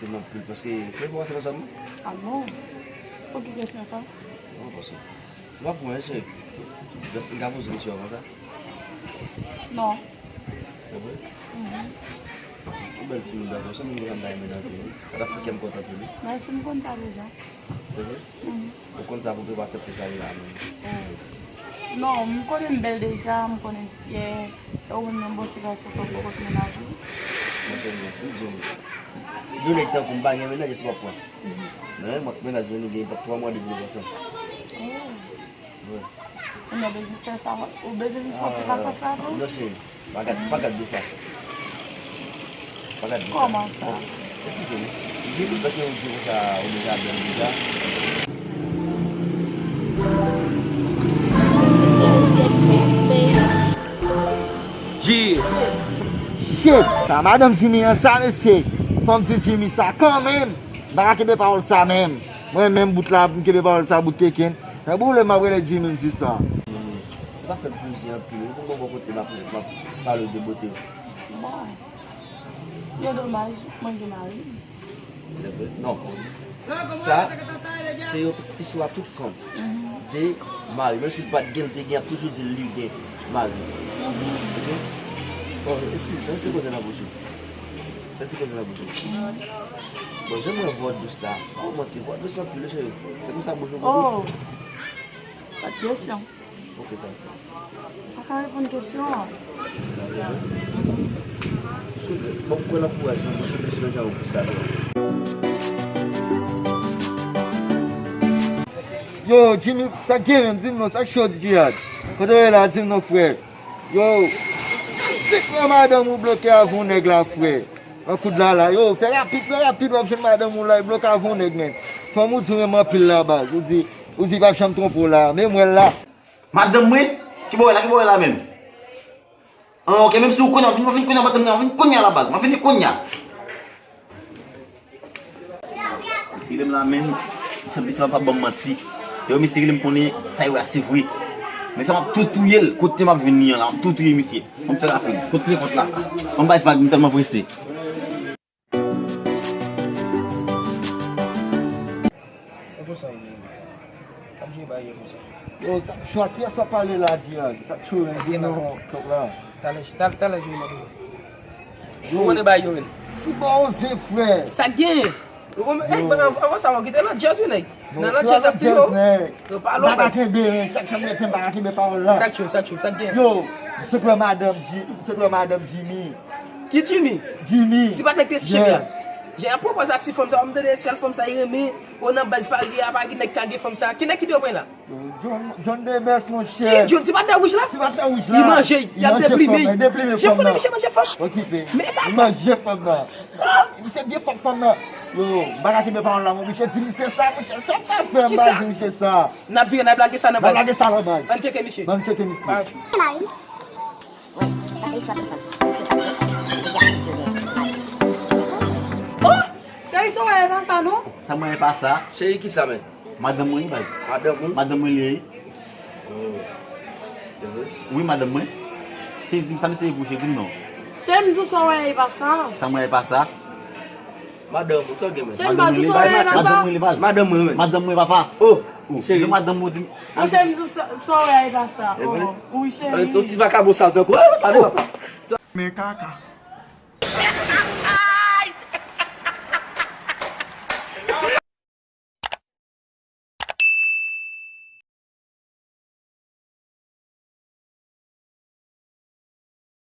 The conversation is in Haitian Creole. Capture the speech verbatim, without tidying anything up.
Se nan pil paske ke pou ansanm ansanm. Ah bon? Pou ki kesyon sa? Non, paske se pa pou mwen, cheri. Jis m ka poze kesyon konsa. Non. Se vre? Mhm. Ou bèl timoun, dakò. Se moun konsa m ta renmen nan vi m. Sa ta fè kè m kontan pou li. Mèsi, m konn sa deja. Se vre? Mhm. Ou konn sa pou ke w aksepte sa li la menm. Oh. Non, m konnen m bèl deja, m konnen m fyè. E ou menm, yon bon ti gason, konn poko t mennaj ou. Monchè, mwen, si m di w, yon nèg tankou m pa gen mennaj, èske w ap pran? Mhm. Men, mwen ak mennaj mwen, nou gen twa mwa depi nou ansanm. Oh. Wi. Ou bezwen fè sa, ou bezwen vin fè yon ti vakans la tou? Non, cheri. Pa gad, pa gad de sa. Pa gad de sa. Kòman sa? Eskize m. Gen tout bagay ou di konsa, ou deja bèl deja. Shit! Sa madanm Jimmy an sa, mesye. Fò m di Jimmy sa kanmenm. M pa ka kenbe pawòl sa menm. Mwen menm bout la, pou m kenbe pawòl sa bout keken. Nan boule m ap rele Jimmy m di sa. Sa ta fè m plezi anpil wi, pou m bò kote m ap, m ap pale w de bote w. Bon. Byen domaj, mwen gen mari. Se vre? Non. Sa, se yon istwa tout fanm. Mhm. De mari. Menm si l pa t gen, l te gen, y ap toujou di l li gen mari. Mhm. Ok? Bon, eskize, sa se koze nan bouch ou. Sa se koze nan bouch ou. Bon, jan m wè vwa w dous la. Pa w manti, vwa w dous anpil, cheri. Se konsa bouch ou kote? Oh. Pa t kesyon. Ok, sa. Pa ka reponn kesyon an. Sou, bon, m kwè nan kouraj mwen, mwen sou plis nan jan ou pou sa. Yo, Jimmy, sa k gen menm? Di m non, sa k cho, Jihad? Kote w ye la? Di m non, frè. Yo, si frè madanm ou bloke avè yon nèg la, frè. Nan koud la la. Yo, fè rapid, fè rapid, w ap jwenn madanm ou la, li bloke avè yon nèg, men. Fanm ou di w renmen anpil la, baz. Ou di, ou di, l p ap janm twonpe w la. Men mwen la. Madanm mwen? Ki bò w ye la, ki bò w ye la menm? An, ok, menm si w konnen, w vin, w vin kounye a, madanm nan, w vin kounye a la, baz. W vin kounye a. Misye rele m la menm, misye, misye pa ban m manti. Yo, misye rele m konnen sa yo a se vre. Men sa m ap tou touye l, kote m ap jwenn li an la, m ap tou touye misye. Fò m fè rapid, kote telefòn la? Fò m bay vag, m tèlman prese. E konsa, ap jwe bagay yo konsa. Yo, sa, chwa, kiyès w ap pale la, Dian? Sa tchoul, gen nan kòk la. Talè, talè, talè, jwe mwen. Yo. Ou konnen bagay yo, men. Ti bò oze, frè. Sa gen. Ou konn, eh, avan, avan sa, ou kite nan jazz, wi, nèg. Nan, nan jazz ap di yo. Yo pa lòk. Pa ka kenbe, men. Chak tan m rete, m pa ka kenbe pawòl la. Sa tchoul, sa tchoul, sa gen. Yo, se kwè madanm Ji-, se kwè madanm Jimmy. Ki Jimmy? Jimmy. Si pa t nèg te chèf la. Jè a pwopòz a ti fanm sa, m tande sèl fanm sa, li renmen. Ou nan baz Fari a, pa gen nèg ka gen fanm sa. Ki nèg ki te pran la? John, John Debès, monchè. Ki John? Ti patnè wouj la? Ti patnè wouj la. Li manje, y ap deprime. Deprime fanm nan. Jan konnen misye manje fanm. Okipe. Men eta. Li manje fanm nan. Misye byen fòk fanm nan. Yo, m pa ka kenbe pawòl la, monchè. Di misye sa, monchè. Sa pa fè m pa di misye sa. N ap vire, n ap lage sa nan baz. N ap lage sa nan baz. Ann tcheke misye. Ann tcheke misye. Mari. Wi, sa se istwa telefòn. Misye pa vle. Li gen abitud de mari. Oh, cheri, sa w wè e pa sa, non? Sa m wè e pa sa. Cheri, ki sa, men? Madanm mwen, wi, baz. Madanm ou? Madanm mwen li ye, wi. Oh, se vre? Wi, madanm mwen. Cheri, di m sa misye ye pou cheri, di m non. Cheri, m di w sa w wè e pa sa. Sa m wè e pa sa. Madanm ou, sa w gen, men? Cheri, m pa di w sa w wè e pa sa. Madanm mwen li, baz. Madanm mwen, men. Madanm mwen, papa. Oh, cheri. Madanm mwen, di m. Monchè, m di w sa, sa w wè a e pa sa. E vre? Oh, wi, cheri. Yon ti vakabon sal tankou, ah, ale, papa. Men kaka.